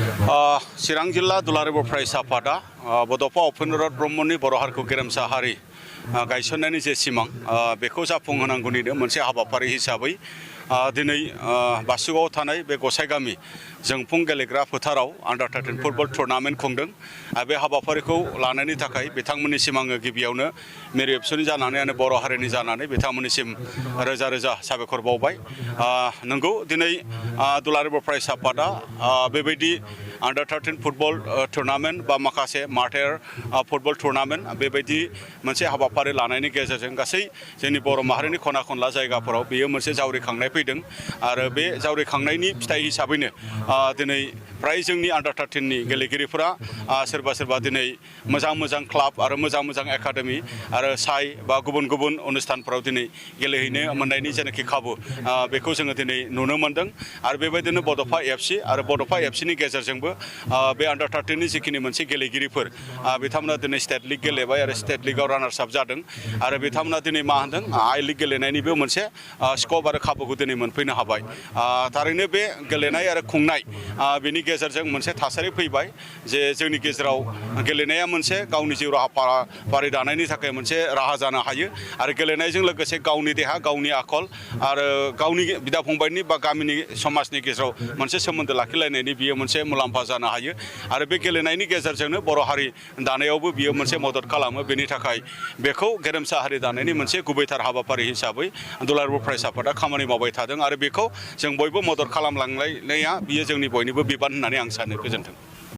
चिरां जिल्ला दुलाराय बर' फरायसा आफादा बड'फा उपेन्द्र नाथ ब्रह्मनि बर' हारिखौ गेरेमसा हारि गायसननायनि जे सिमां बेखौ जाफुंहोनांगौनिनो मोनसे हाबाफारि हिसाबै दिनै बासुगावआव थानाय बे गसाइगामि जोंफुं गेलेग्रा फोथाराव आन्डार 13 फुटबल टुर्नामेन्ट खुंदों। बे हाबाफारिखौ लानायनि थाखाय बिथांमोननिसिम आङो गिबियावनो मेरि एबसुनि जानानै आरो बर' हारिनि जानानै बिथांमोननिसिम रोजा रोजा साबायखर बावबाय। नंगौ दिनै दुलाराय बर' फरायसा आफादा बेबायदि आन्डार 13 फुटबल टुर्नामेन्ट बा माखासे मार्टेर फुटबल टुर्नामेन्ट बेबायदि मोनसे हाबाफारि लानायनि गेजेरजों गासै जोंनि बर' माहारिनि खना खनला जायगाफोराव बेयो मोनसे जावरिखांनाय फैदों आरो बे जावरिखांनायनि फिथाइ हिसाबैनो दिनै फ्राय जोंनि आन्डार 13 नि गेलेगिरिफोरा सोरबा सोरबा दिनै मोजां क्लाब आरो मोजां एकाडेमि आरो साइ बा गुबुन गुबुन अनुस्थानफोराव दिनै गेलेहैनो मोननायनि जेनाखि खाबु बेखौ जोङो दिनै नुनो मोन्दों। आरो बेबायदिनो बड'फा एफसि आरो बड'फा एफसिनि गेजेरजोंबो बे आन्डार 13 नि जिखिनि मोनसे गेलेगिरिफोर बिथांमोना दिनै स्टेट लिग गेलेबाय आरो स्टेट लिगाव रानार्स आप जादों आरो बिथांमोना दिनै मा होनदों आइ लिग गेलेनायनिबो मोनसे स्कप आरो खाबुखौ दिनै मोनफैनो हाबाय। थारैनो बे गेलेनाय आरो खुंनाय बेनि गेजेरजों मोनसे थासारि फैबाय जे जोंनि गेजेराव गेलेनाया मोनसे गावनि जिउ राहा दानायनि थाखाय मोनसे राहा जानो हायो आरो गेलेनायजों लोगोसे गावनि देहा गावनि आखल आरो गावनि बिदा फंबायनि बा गामिनि समाजनि गेजेराव मोनसे सोमोन्दो लाखिलायनायनि बियो मोनसे मुलाम्फा जानो हायो आरो बे गेलेनायनि गेजेरजोंनो बर' हारि दानायावबो बियो मोनसे मदद खालामो। बेनि थाखाय बेखौ गेरेमसा हारि दानायनि मोनसे गुबैथार हाबाफारि हिसाबै दुलाराय बर' फरायसा आफादा खामानि मावबाय थादों आरो बेखौ जों बयबो मदद खालामलांनाया बियो जोंनि बयनिबो बिबान होननानै आं सानो। गोजोन्थों।